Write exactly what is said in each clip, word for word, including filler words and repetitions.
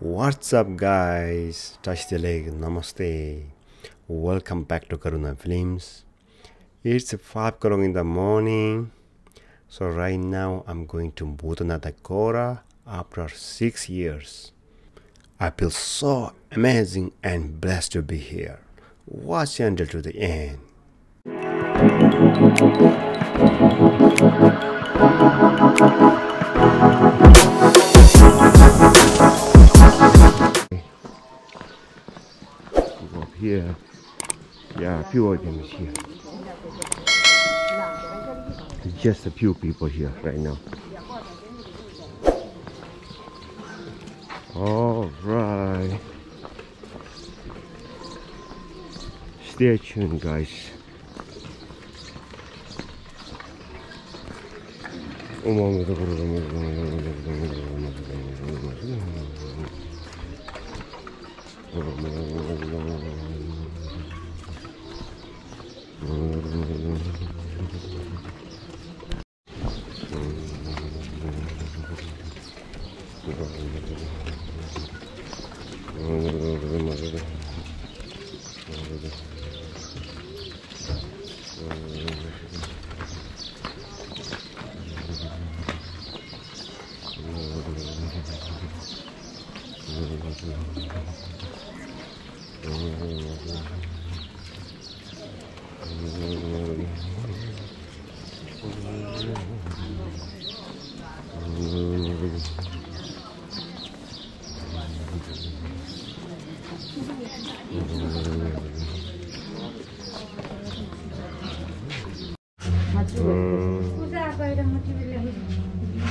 What's up, guys? བཀྲ་ཤིས་བདེ་ལེགས། Namaste. Welcome back to Karuna Films. It's five o'clock in the morning. So right now I'm going to Bhutanata Gora after six years. I feel so amazing and blessed to be here. Watch until to the end. Up here. Yeah, a few of them is here. Just a few people here right now. All right. Stay tuned, guys.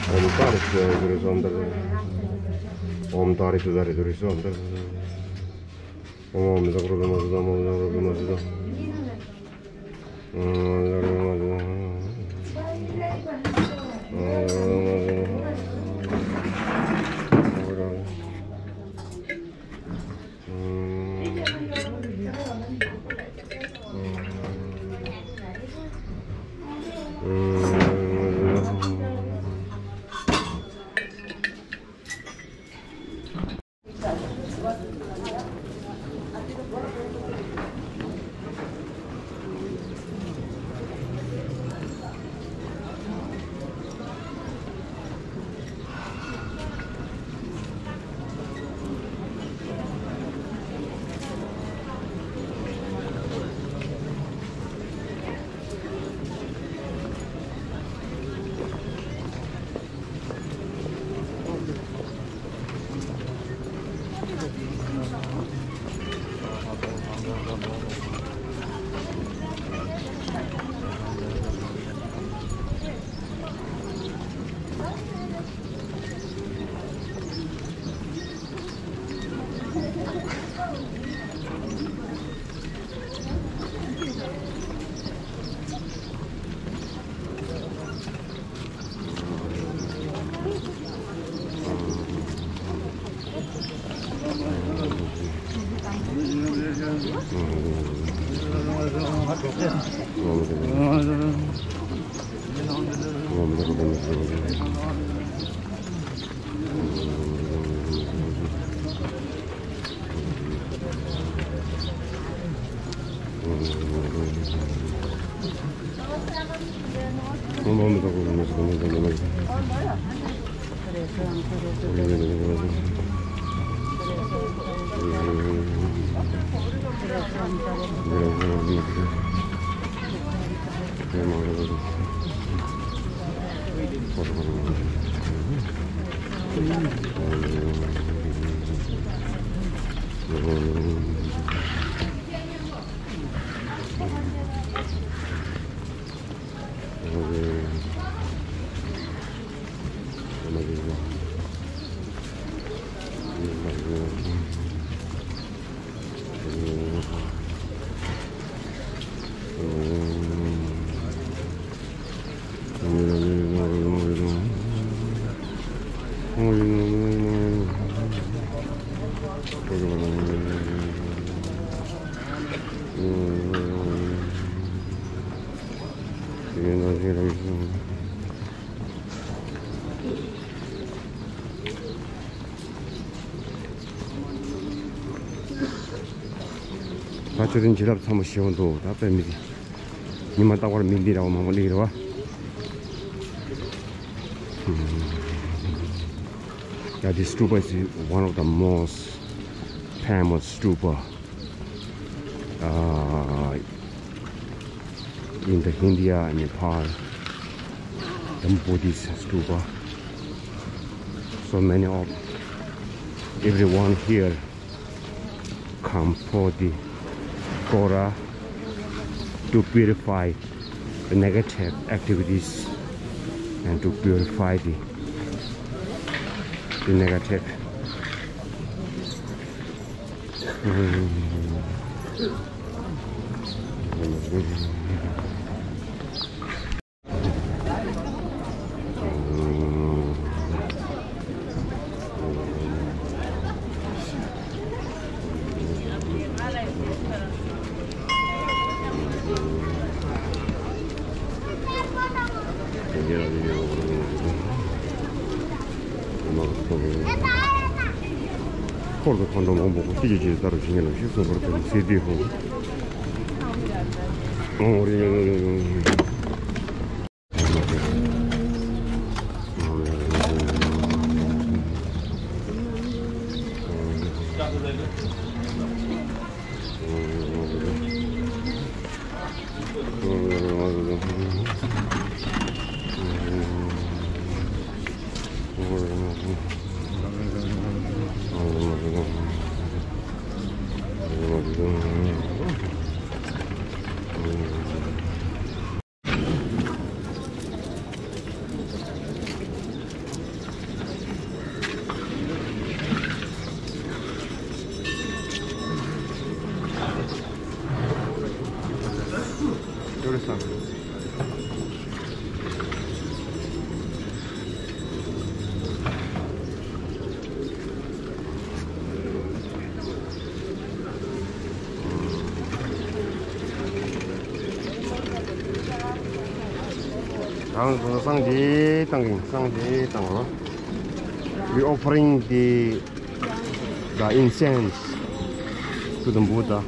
ॐ तारिक सुधारे दुर्संतर। ॐ तारिक सुधारे दुर्संतर। ॐ जगरुद्ध मसुदम, ॐ जगरुद्ध मसुदम। ད་ཆུ་ཚན་བྱིན་རླབས་ཚ་པོ་ཞེ་པོ་འདུག་ད་དཔེ་མི་སྲིད། ཉི་མ་རྟག་པར་མི་འདི་འདྲ་བ་མང་པོ་སླེབས་རེད་བ། Yeah, this stupa is one of the most famous stupa, uh, in the India and Nepal. The Buddhist stupa. So many of everyone here come for the Gora to purify the negative activities and to purify the, the negative. ཧོར་དུ་མཁའ་འགྲོ་མང་པོ་ཅི་ཅི་ཅི་ལྟར་བཞིན་ལ་ཞིག་གསུངས་པར་བརྟེན་སྲིད་དེ་ཧོ། རང་ཚོ་སངས་རྒྱས་བཏང་གིན། སངས་རྒྱས་བཏང་རོགས། We offering the, the incense to the Buddha.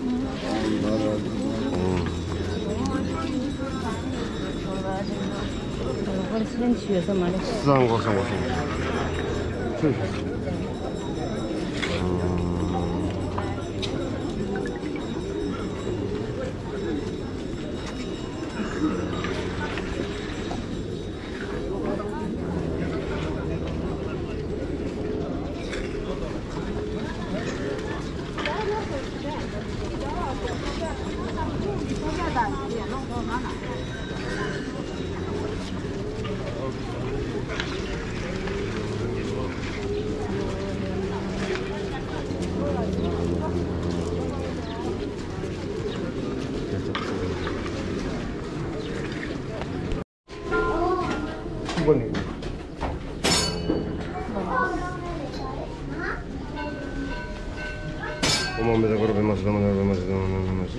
ཨོ། བསང་གོ། བསང་གོ། བསང་གོ།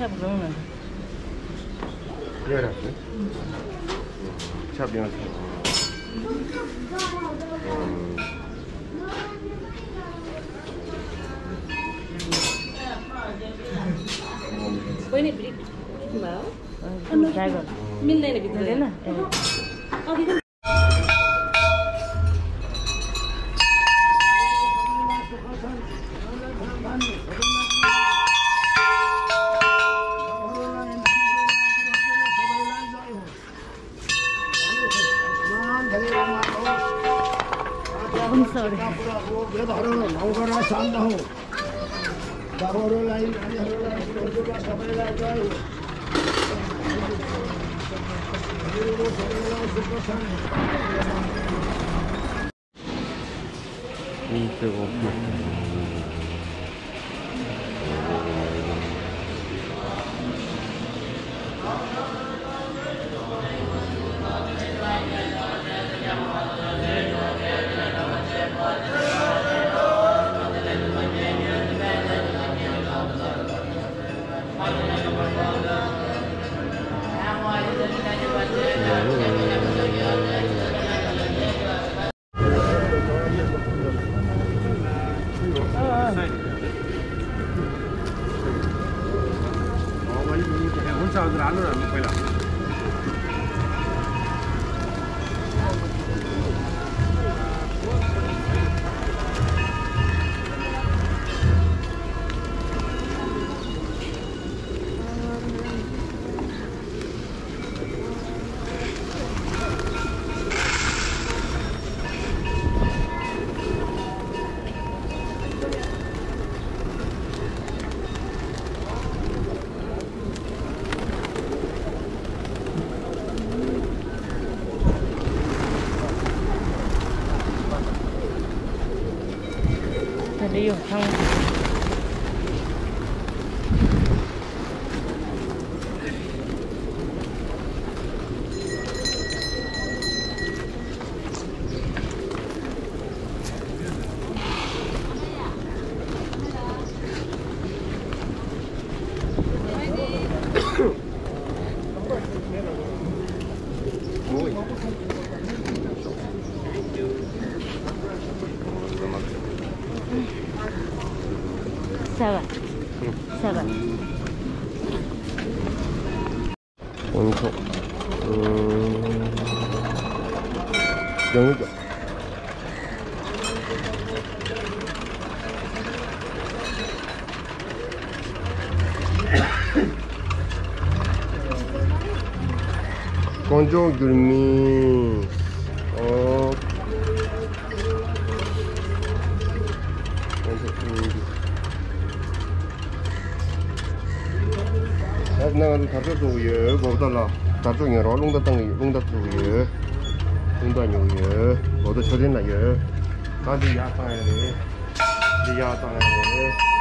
ཆབ་རོང་ལ། ཡ་ར། ཆབ་ཡང་། I'm sorry. ལས་ཡོང་ཐང་། ཟ་བ། ཟ་བ། དཀོན་མཆོག་ཨུམ། ཡང་ཡང་། དཀོན་མཆོག་འགྱུར་མེད། ཨོ། དཀོན་མཆོག་འགྱུར་མེད། ད་ང་ཚོ་དར་ལྕོག་བཙུགས་ཡོད། གོ་བརྡ་ལ་དར་ལྕོག་ཉོ་རོགས། རླུང་རྟ་བཏང་གི་ཡོད། རླུང་རྟ་བཙུགས་ཡོད། རླུང་རྟ་ཉོ་གི་ཡོད། གོ་བརྡ་མཆོད་རྟེན་ལ་ཡོད། ད་འདི་ཡར་བཏང་ཡ་རེད། འདི་ཡར་བཏང་ཡ་རེད།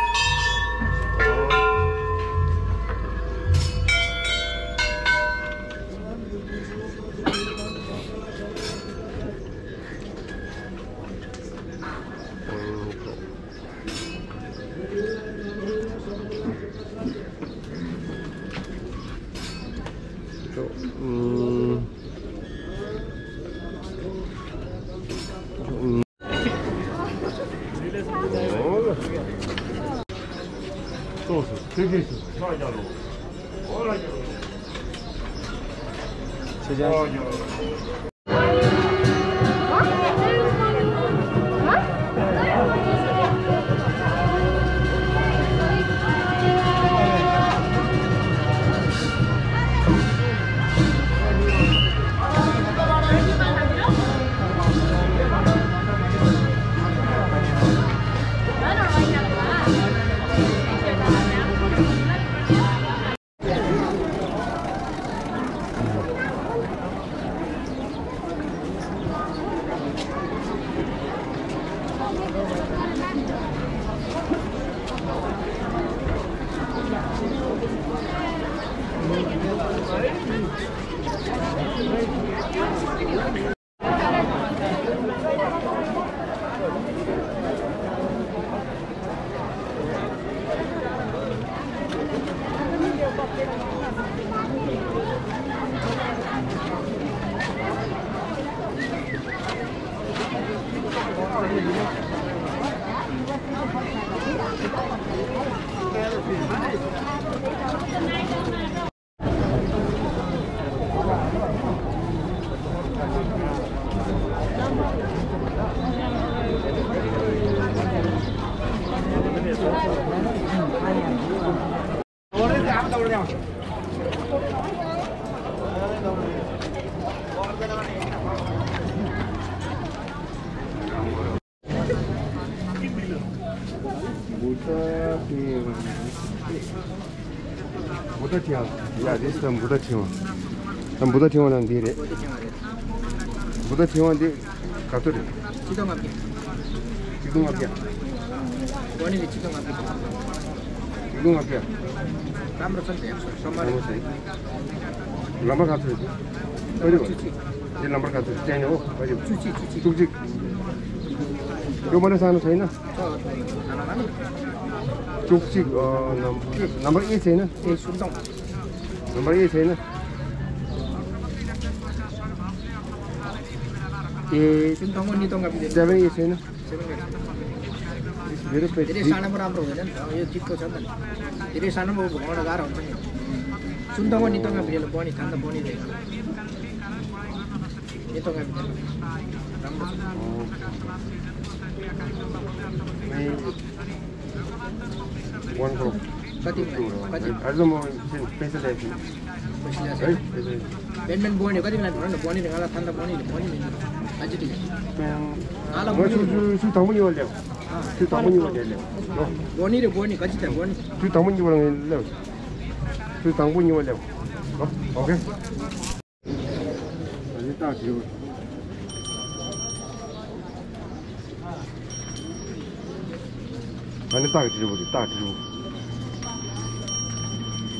བུདྡྷ་ཕྲེང་བ། ཡ། འདི་ད་བུདྡྷ་ཕྲེང་བ། ད་བུདྡྷ་ཕྲེང་བ་ནང་འདི་རེད། བུདྡྷ་ཕྲེང་བ་འདི་ག་ཚོད་རེད། ཆིག་སྟོང་ལྔ་བརྒྱ། ཆིག་སྟོང་ལྔ་བརྒྱ། གོ་ནི་རེད། ཆིག་སྟོང་ལྔ་བརྒྱ། ཆིག་སྟོང་ལྔ་བརྒྱ། ལམ་རོ་ཚོན་པས་སོ་མ་རེད། ལམ་པ་ག་ཚོད་རེད། ཨ་རེད་བ། བཅུ་གཅིག་འདི་ལམ་པ་ག་ཚོད་རེད། ཅན་ཨོ། ཨ་རེད་བ། བཅུ་གཅིག་བཅུ་གཅིག་བཅུ་གཅིག་ཡོ་མ་ནི་ས་ན་ཚོད་ཡིན་ན། བཅུ་གཅིག་ཨ། ནམ་ནམ་པར་ཨེ་བྱས་ན། ཨེ་སུམ་སྟོང་། ནམ་པར་ཨེ་བྱས་ན། ཨེ། སུམ་སྟོང་གཉིས་སྟོང་ག་བི་དེ། སེ་བེན་ཨེ་བྱས་ན། སེ་བེན་ཨེ། It's very pretty. དེ་རེད་ས་ན་མོ་རམ་རོ་ཡོད་ན་ཡོད་ཅིག་ཁོ་ཚང་མ། དེ་རེད་ས་ན་མོ་བོ་གོང་ལ་ག་རང་ཚང་ཡོད། སུམ་སྟོང་གཉིས་སྟོང་ག་བི་ལ་བོ་ནི་ཐང་ད་བོ་ནི་རེད། ཉིས་སྟོང་ལྔ་བརྒྱ། རང་མ། One crore. ག་དེ་ལ་ག་དེ། ཨ་ཟོ་མོ་ཕེན་སི་ལེ་ཕེན། ཕེན་སི་ལེ་ཕེན། ཕེན་ཕེན་བོ་ནི་ག་དེ་ལ་འགྲོ་ན་བོ་ནི་ང་ལ་ཐང་ད་བོ་ནི་རེད། བོ་ནི་རེད། ཨ་ཅི་ཏི། ང་ལ་བོ་ནི་རེད། ཚུ་དང་པོ་གཉིས་པ་ལེབ། ཚུ་དང་པོ་གཉིས་པ་ལེབ་ལེབ། བོ་ནི་རེད། བོ་ནི་ག་ཅི་ཏི་བོ་ནི། ཚུ་དང་པོ་གཉིས་པ་ལེབ། ཚུ་དང་པོ་གཉིས་པ་ལེབ། ཨོ་ཁེ། ད་ནི་རྟགས་བྲིས། ཨ་ནི་སྟག་གི་དྲིལ་བུ་རེད། སྟག་དྲིལ་བུ།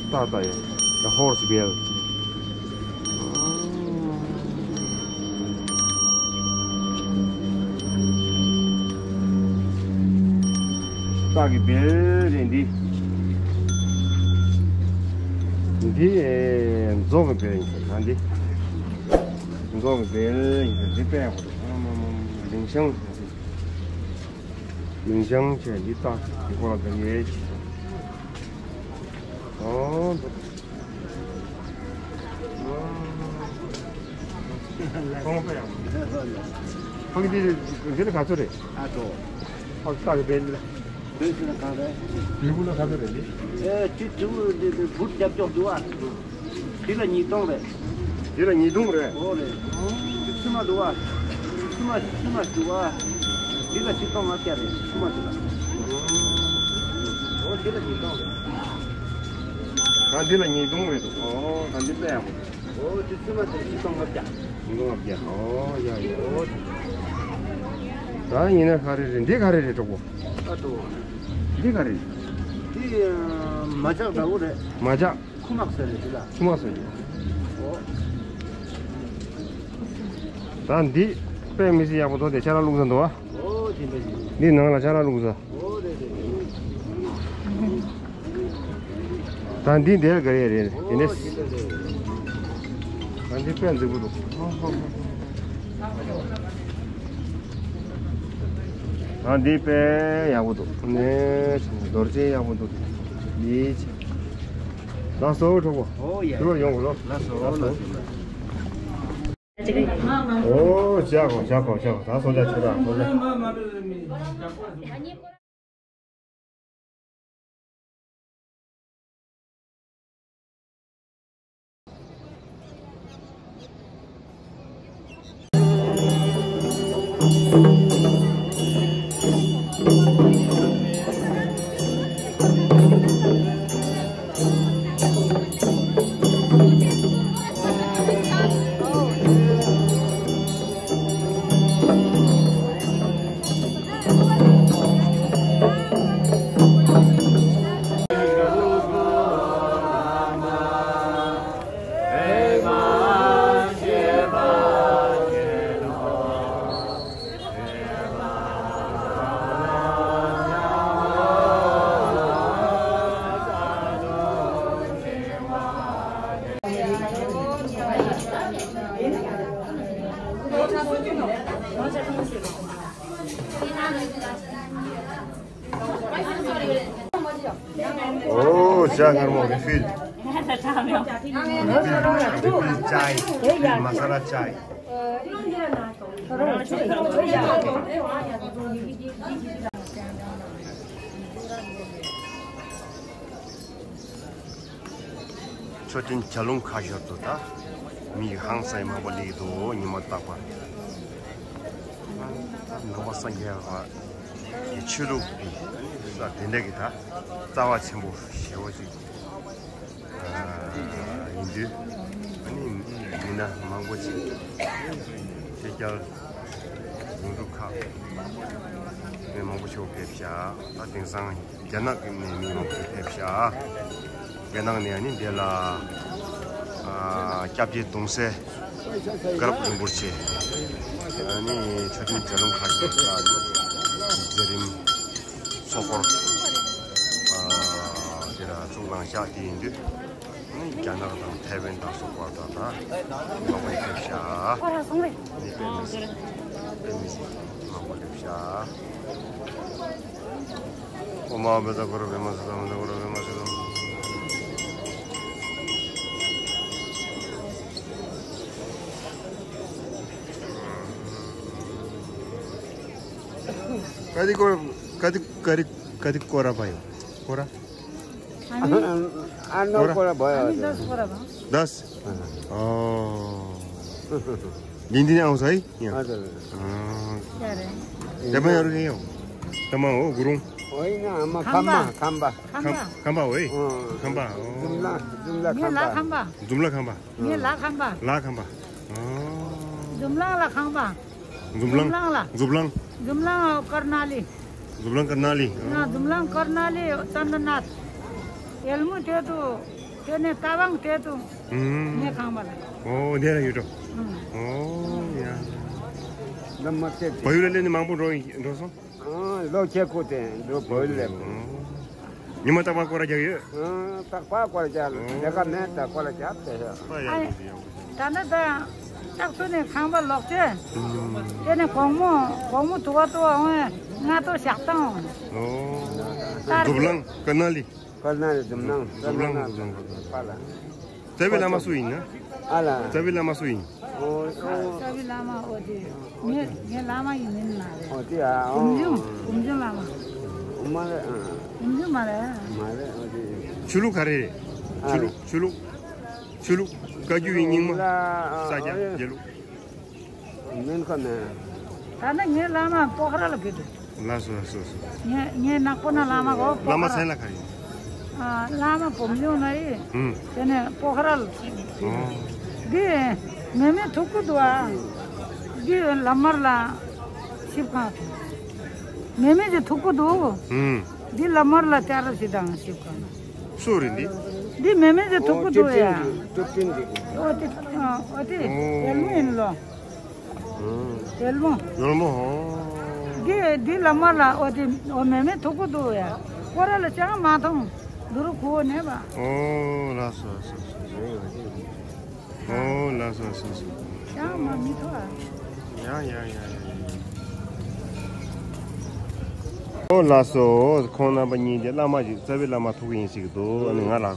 སྟག་སྟག་ཡ། The horse bell. སྟག་གི་བེལ་རེད་འདི། འདི་མཛོ་གི་བེལ་ཡིན་ཟེར་ད་འདི། མཛོ་གི་བེལ་ཡིན་ཟེར་འདི་དཔེ་ཡག་པོ་འདུག་ཨ་མ་མ་མ། ལིང་ཤང་། ལིང་ཤང་བྱས་འདི་སྟག་གི་སྐོར་ལ་འདི་ཡས་ཅི། ཨོ་འདུག་ཁོང་པ་ཡང་། ཕག་འདི་འདི་ལ་ག་ཚོད་རེད། ཨ་ཏོ། ཕག་སྟག་གི་བེལ་འདི་ལ། བེལ་འདི་ལ་ག་རེ། དུས་ཀུན་ལ་ག་ཚོད་རེད་འདི། ཨེ་དུས་དུས་འདི་འདི་བུ་རྒྱབ་ཀྱོག་འདུག་ཨ། འདི་ལ་ཉིས་སྟོང་རེད། འདི་ལ་ཉིས་སྟོང་རེད། ཨོ་རེད། འདི་ཕྱི་མ་འདུག་ཨ། ཕྱི་མ་ཕྱི་མ་འདུག་ཨ། འདི་ལ་ཆིག་སྟོང་ལྔ་བརྒྱ་རེད་ཕྱི་མ་འདི་ལ། ཨོ་འདི་ལ་ཉིས་སྟོང་རེད། ད་འདི་ལ་ཉིས་སྟོང་རེད་འདུག་ཨོ་ད་འདི་དཔེ་ཡག་པོ། ཨོ་དེ་ཚོད་མ་དེ་ཆིག་སྟོང་ལྔ་བརྒྱ། ཆིག་སྟོང་ལྔ་བརྒྱ། ཨོ་ཡ་ཡ། ཨོ། ད་ཡིན་ན་ག་རེ་རེད། འདི་ག་རེ་རེད་གྲོགས་པོ། ཨ་ཏོ། འདི་ག་རེ་རེད། འདི་མ་ཇག་འདྲ་བོ་རེད། མ་ཇག་ཁུ་མག་ཟེར་རེད་འདི་ལ། ཁུ་མག་ཟེར་རེད། ཨོ། ད་འདི་དཔེ་མི་སྲིད་ཡག་པོ་འདུག་དེ་ཆ་ར་བླུགས་ས་འདུག་ཨ། ཨོ་དེ་འདྲ་ཞིག་འདི་ནང་ལ་ཆ་ར་བླུགས་ས། ཨོ་རེད་རེད་རེད། ད་འདི་འདིར་ག་རེ་རེད། དེ་ནས་ད་འདི་དཔེ་མཛེས་པོ་འདུག་ད་འདི་དཔེ་ཡག་པོ་འདུག་ནས་རྡོ་རྗེ་ཡག་པོ་འདུག་འདི་ལགས་སོ་གྲོགས་པོ། ཨོ་ཡ། དུ་ཡོང་གོ་ལོ། ལགས་སོ་ལགས་སོ། ཨོ་བཞག་གོ་བཞག་གོ་བཞག་གོ་ད་སོང་ཅག་ཆུ་དང་སོང་ཅག་ཨོ་ཇ་མངར་མོ་རི་ཕིལ། རི་ཕིལ་ཅའི། རི་ཕིལ་མ་ས་ལ་ཅའི། མཆོད་རྟེན་བྱ་ལུང་ཁ་ཤོར་དུ་ད་མི་ཧང་སང་མང་པོ་སླེབས་འདུག་ཉི་མ་རྟག་པར། ནང་པ་སངས་རྒྱས་པ་གི་ཆོས་ལུགས་ཀྱི་ས་དེ་འདྲ་གི་ད་རྩ་བ་ཆེན་པོ་ཞེ་པོ་ཅིག་ཡིན་དུས། ཨ་ནི་མི་སྣ་མང་པོ་ཅིག་ཤེས་རྒྱལ་ཡོངས་གྲུབ་ཁག་མི་མང་པོ་ཞིག་ཕེབས་ཤག་ད་དེང་སང་རྒྱ་ནག་གི་ནས་མི་མང་པོ་ཕེབས་ཤག་རྒྱ་ནག་ནས་ཨ་ནི་འདི་ལ་ཨ་སྐྱབས་རྗེ་གདུང་སྲས་དཀར་པོ་རིན་པོ་ཆེ། ཨ་ནི་མཆོད་རྟེན་རྒྱ་ལུང་ཁ་ཤོར་ས་མཛད་རིམ་ཚོགས་འཁོར་ཨ་དེ་ལ་བཙུགས་གནང་ཤག་དེ་ཡིན་དུས། ནི་རྒྱ་ནག་དང་ཐའེ་ཝན་དང་སོགས་པ་དང་ད་མང་པོ་ཕེབས་ཤག་ཁོ་རང་སོང་རེད། ནི་དཔེ་མི་སྲིད། དཔེ་མི་སྲིད། མང་པོ་ཕེབས་ཤག་ཨོ་མ་བེ་ད་གོ་ར་བེ་མ་ཟི་ད་མ་ད་གོ་ར་བེ་མ་ཟི་ད། ག་དི་གོ་ར་ག་དི་ག་རི་ག་དི་གོ་ར་བ་ཡོ་གོ་ར། ཨ་ནི། ཨ་ནི་ཨ་ནོ་ཀོ་ར་བ་ཡ། ཨ་ནི་དཱས་ཀོ་ར་བ། དཱས། ཨ། ཨོ། འདི་འདི་ནི་ཨང་སའི་ཡ། ཨ་ཙི། ཨ། ཡ་རེད། དེ་མ་ཡ་རུ་ཡ། དེ་མ་འོ་གུ་རུང་། འོ་ཡིན་ན་ཨ་མ་ཁམ་པ་ཁམ་པ། ཁམ་པ། ཁམ་པ་འོ་ཡི། ཨོ། ཁམ་པ་འོ། འཛུམ་ལ་འཛུམ་ལ་ངས་ཁམ་ལ་པ། ཁམ་པ། འཛུམ་ལ་ཁམ་པ། ངས་ལ་ཁམ་པ། ལ་ཁམ་པ། ཨོ། འཛུམ་ལ་ལ་ཁམ་པ། འཛུམ་ལང་། འཛུམ་ལང་། འཛུམ་ལང་། འཛུམ་ལང་དཀར་ནག་ལི། འཛམ་གླིང་དཀར་ནག་ལི། ང་འཛམ་གླིང་དཀར་ནག་ལི་ཙན་དན་ནཱཐ། ཡལ་མུ་དེ་དུ། དེ་ནས་རྟ་དབང་དེ་དུ། ཨུམ། ངའི་ཁང་པ་ལ། ཨོ་དེ་ལ་ཡོད་འགྲོ། ཨུམ། ཨོ་ཡ། ལམ་མ་བརྩེགས་ཏེ། བལ་ཡུལ་ལ་སླེབས་ནས་མང་པོ་འགྲོ་ཡིན་འགྲོ་སོང་། ཨང་། ལོ་ཁྱེད་ཁུ་དེ་འགྲོ་བོད་ལས། ཉི་མ་རྟག་པར་སྐོར་ར་རྒྱག་ཡོད། ཨང་། རྟག་པར་སྐོར་ར་རྒྱག་ལས་ཀ་མེད་ད་སྐོར་ར་རྒྱག་དེ་ཡོད། ཨ་ཡ་ཡ་ཡ། ད་ནི་ད་སྟག་ཚོ་ནས་ཁང་པ་ལོག་ཆེ། དེ་ནས་གོང་མོ་གོང་མོ་དུ་བ་དུ་བ་འོང་ང་ཏོ་ཞག་དང་འོང་། ཨོ། ད་འཛམ་གླིང་དཀར་ནག་ལི། དཀར་ནག་ལི་འཛམ་གླིང་། འཛམ་གླིང་། འཛམ་གླིང་། ཕ་ལ། རྩ་བའི་བླ་མ་སུ་ཡིན་ན། ཨ་ལ། རྩ་བའི་བླ་མ་སུ་ཡིན། ཨོ། རྩ་བའི་བླ་མ་ཨོ་དེ། ངའི་ངའི་བླ་མ་ཡིན་མིན་མ་རེད། ཨོ་དེ་ཨ། ཨོ། གུམ་ཆུང་གུམ་ཆུང་བླ་མ། ཨོ་མ་རེད་ཨ། གུམ་ཆུང་མ་རེད། མ་རེད་ཨོ་དེ། ཆོས་ལུགས་ག་རེ་རེད། ཨ། ཆོས་ལུགས་ཆོས་ལུགས། ཆོས་ལུགས། བཀའ་བརྒྱུད་ཡིན་རྙིང་མ། ལ་ཨ། ས་སྐྱ་ཨོ་དེ། རྒྱལ་ལུགས། མིན་ཁ་མེད། ད་ནི་ངའི་བླ་མ་པོ་ཁ་ར་ལ་གི་འདུག་ལགས་སོ་ལགས་སོ་ལགས་སོ། ངའི་ངའི་ནག་པོ་ན་བླ་མ་གོ་པོ་བླ་མ་ཁ་ར། མཚན་ལ་ག་ཡིན། ཨ། བླ་མ་བུམ་ཆུང་ན་ཡི། ཨུམ། དེ་ནས་པོ་ཁ་ར་ལ་གི་འདུག་ཨོ། འདི་མེ་མེ་ཐུག་གི་འདུག་ཨ། འདི་ལམ་མར་ལ་ཞིབ་གང་ཐུག་མེ་མེ་ཅི་ཐུག་གི་འདུག་ཨུམ། འདི་ལམ་མར་ལ་ཏེ་ར་ཞིག་དང་ཞིབ་གང་། སུ་རེད་འདི། འདི་མེ་མེ་ཅི་ཐུག་གི་འདུག་ཡ། ཨོ་དེ་ཨ་ཨོ་དེ་ཨོ། ཡལ་མོ་ཡིན་ལོ། ཨུམ། ཡལ་མོ། ཡལ་མོ་ཧོ། འདི་འདི་ལམ་མར་ལ་ཨོ་དེ་ཨོ་མེ་མེ་ཐུག་གི་འདུག་ཡ། ཁོ་ར་ལ་ཅང་མ་མཐོང་། འདི་རུ་ཁུ་བོ་ནས་པ། ཨོ་ལགས་སོ་ལགས་སོ་ལགས་སོ། ཨོ་ལགས་སོ་ལགས་སོ་ལགས་སོ། ཡང་མ་མི་ཐུབ་ཨ། ཡ་ཡ་ཡ་ཡ། ཨོ་ལགས་སོ། ཁོང་རྣམ་པ་གཉིས་ཀྱིས་བླ་མ་ཞིག་རྩ་བའི་བླ་མ་ཐུག་གི་ཡིན་ཟེར་གྱི་འདུག་ཨ་ནི་ང་ལ་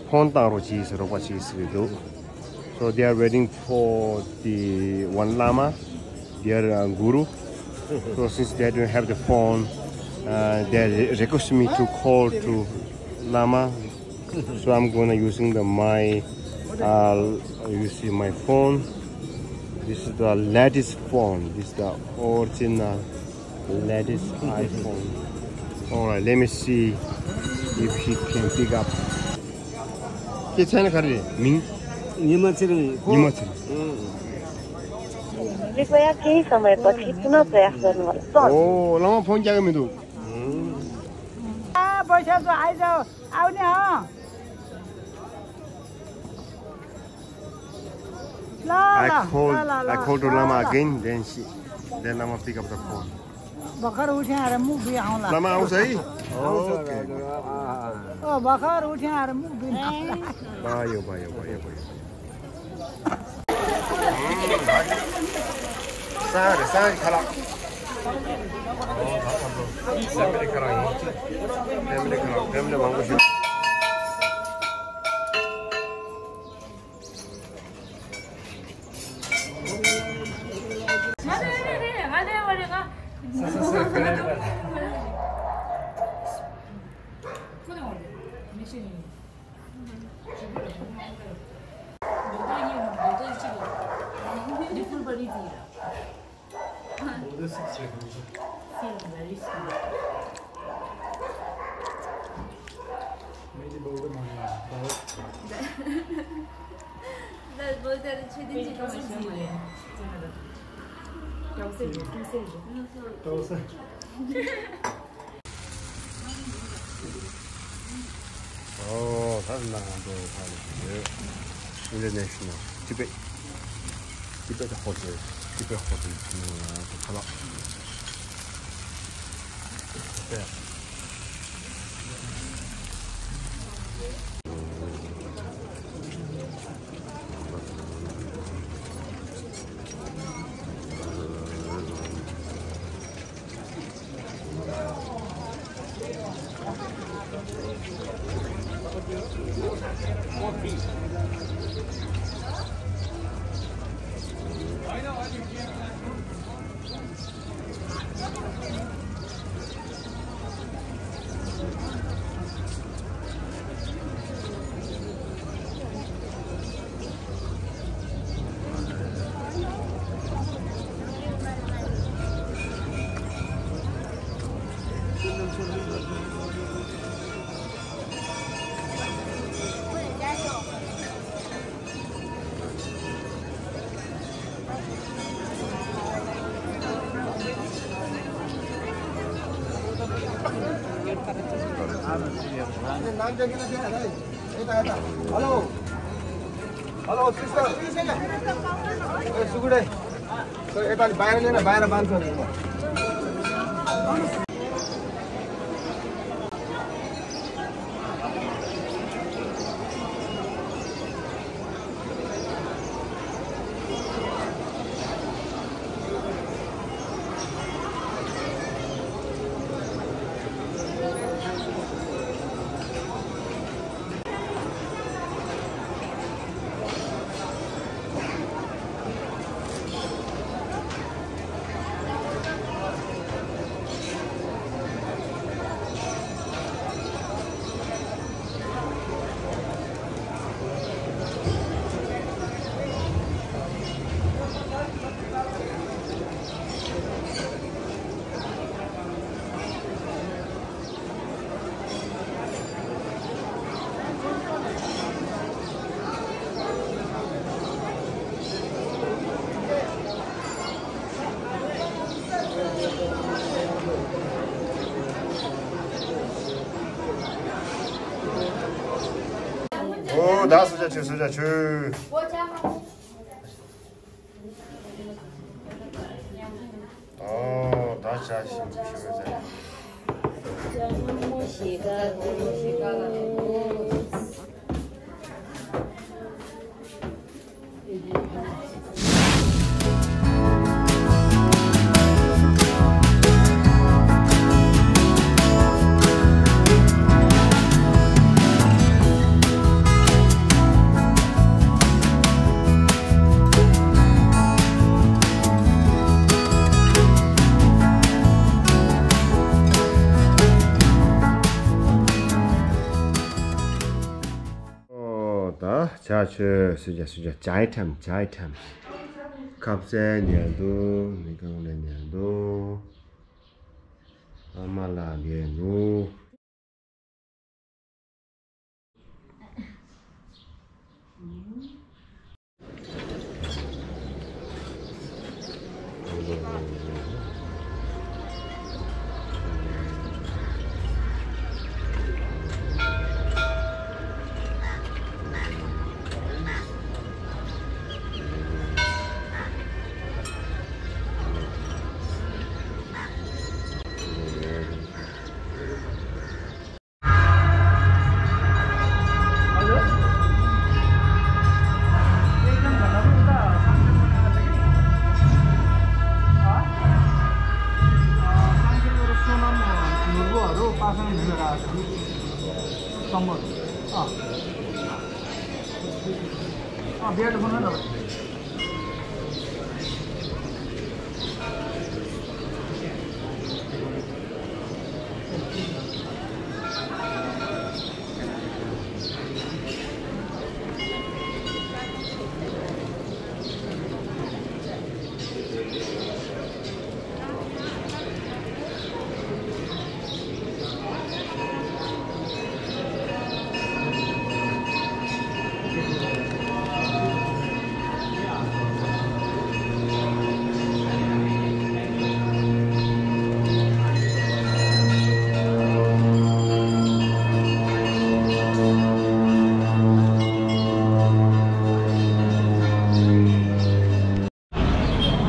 ཕོན་བཏང་རོགས་གྱིས་ཟེར་རོགས་པ་བྱེད་ཟེར་གྱི་འདུག So they are waiting for the one Lama, their uh, guru. So since they don't have the phone, uh, they re- request me to call to Lama. So I'm gonna using the my, uh, you see my phone. This is the latest phone. This is the original latest iPhone. All right, let me see if he can pick up. ཁྱེད་མཚན་ལ་ག་རེ་རེད་མིང་། ཉི་མ་ཚེ་རིང་། ཉི་མ་ཚེ་རིང་། रुपया केही समय पछि पुनः प्रयास गर्नुहोला। ཨོ་བླ་མ་ཕོན་རྒྱག་གི་མི་འདུག་ཨ་བོ་ཤ་ཚོ་ཨའི་ཚོ་ཨའུ་ནི་ཨ། ལ་ལ། I called, ལ་ལ། I called to Lama again, then she, then Lama pick up the phone. Bakar uthya are muk bhi aung la. Lama aung sai? Okay. Oh, bakar uthya are muk bhi. Bayo, bayo, bayo, bayo. Sari, sari, khala. Family khala, family khala, family mangu shi. Feel very small. मेरी बॉर्डर मांगना बहुत। बस बहुत ज्यादा छह दिन से कम से। Trouser, trouser. Trouser. Oh, that's not going to be International Tibet, Tibet Hotel, Tibet Hotel. Hello. Hello, sister. ए, सुगुडे। तो यता बाहिर लिएर, बाहिर बाँध्छ नि। ཨོ། ད་སུ་ཇ་ཆུ། སུ་ཇ་ཆུ། ཨོ། ད་ཇ་ཞིམ་པོ་ཞིག་རེད་ཟེར། ཇ་སྔོན་མོ་ཞིག་ག་དེ་ཞིག་ག་ལ། ཨོ། ད་ཇ་ཆུ། སུ་ཇ་སུ་ཇ། ཇའི་ཁྲམ། ཇའི་ཁྲམ། ཁ་ཟས་ཉལ་འདུག་མི་གང་ལ་ཉལ་འདུག་ཨ་མ་ལགས་ཉལ་འདུག་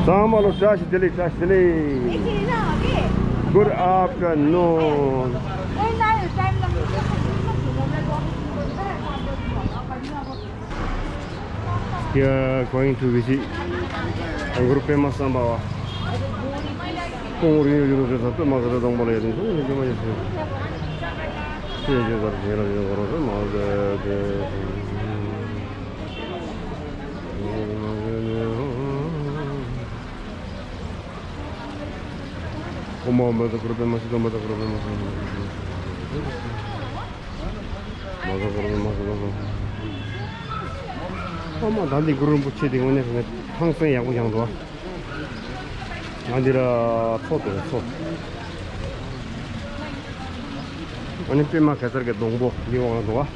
ཚང་མ་ལ་བཀྲ་ཤིས་བདེ་ལེགས། བཀྲ་ཤིས་བདེ་ལེགས། Good afternoon. We are going to visit Guru Pema Sambhava. ཁོང་རིན་ཡོད་ཀྱི་རུ་ཟེར་ས་པད་མ་ག་རེ་དང་པོ་ལ་ཡ་དེ་ཚོ་ཡིན་གྱི་མ་ཡིན་ཟེར། ཤེས་བྱེད་ཟེར་ཞེས་ལ་ཡོད་གོ་རོ་ཟེར་མ་ཟེར་ཏེ། ཨོཾ་མ་ཧཱ་གུ་རུ་པདྨ་སིདྡྷི་མ་ཧཱ་གུ་རུ་པདྨ་སིདྡྷི་མ་ཧཱ་གུ་རུ་པདྨ་སིདྡྷི་མ་ཧཱ་གུ་རུ་པདྨ་སིདྡྷི་མ་ཧཱ་གུ་རུ། ཨོཾ་མ། ད་འདི་གུ་རུ་རིན་པོ་ཆེ་དེ་དངོས་གནས་ནས་ཐང་སན་ཡག་པོ་བཞེངས་འདུག་ཨ། ང་འདི་ར་མཚོ་དེ་ར་མཚོ། ཨ་ནི་པདྨ་གེ་སར་གྱི་སྡོང་པོ་འདི་འོག་ལ་འདུག་ཨ།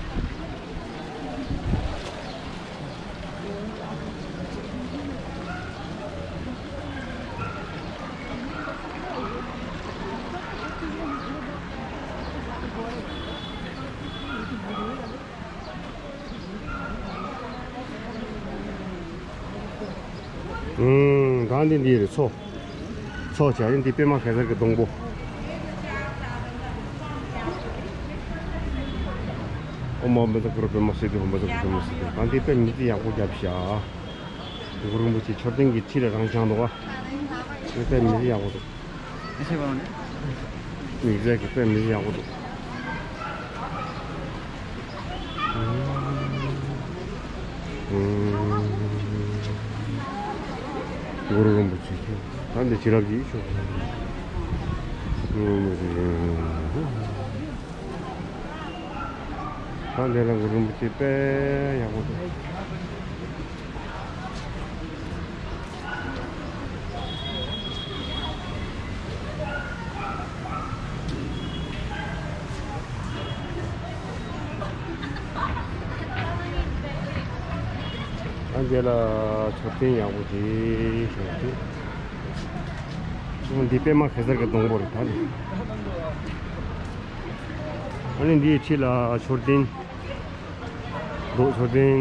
ཨུམ། ད་འདི་འདི་རེད། མཚོ། མཚོ་བྱས་ནས་འདི་པདྨ་གེ་སར་གྱི་སྡོང་པོ། ཨོཾ་ཨ་མི་ཏ་གུ་རུ་པདྨ་སིདྡྷི། ཨོཾ་ཨ་མི་ཏ་གུ་རུ་པདྨ་སིདྡྷི། ད་འདི་དཔེ་མི་ཚེ་ཡག་པོ་རྒྱབ་ཤག་གུ་རུ་རིན་པོ་ཆེ་མཆོད་རྟེན་གྱི་ཁྲི་ལ་རང་བཞེངས་འདུག་ག་འདི་དཔེ་མི་ཚེ་ཡག་པོ་འདུག་མིག་རྩལ་གྱི་དཔེ་མི་ཡག་པོ་འདུག་གུ་རུ་རིན་པོ་ཆེ་ཁྱེད་ད་འདི་བྱིན་རླབས་ཀྱི་ཤོག་གུ་རུ་རིན་པོ་ཆེ། ད་འདི་ལ་གུ་རུ་རིན་པོ་ཆེ་དཔེ་ཡག་པོ་འདུག་ཨ་འདི་ལ་མཆོད་རྟེན་ཡག་པོ་ཅིག་བཞེངས་འདུག་འདི་པདྨ་གེ་སར་གྱི་སྡོང་པོ་རེད་ད་ནི། ཨ་ནི་འདིའི་ཁྲི་ལ་མཆོད་རྟེན། རྡོ་མཆོད་རྟེན་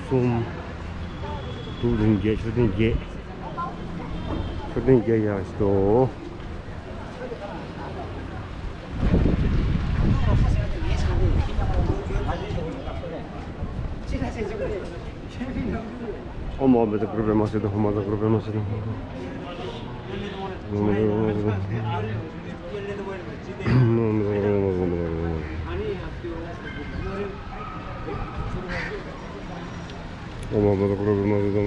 གསུམ། གདུགས་རིང་བརྒྱད། མཆོད་རྟེན་བརྒྱད། མཆོད་རྟེན་བརྒྱད་ཡག་ཞིག་འདུག་ཨོཾ་ཨ་མི་ཏ་གུ་རུ་པདྨ་སིདྡྷི། ཨོཾ་ཨ་མི་ཏ་གུ་རུ་པདྨ་སིདྡྷི། ཨོཾ་ཨ་མི་ཏ་གུ་རུ་པདྨ་སིདྡྷི།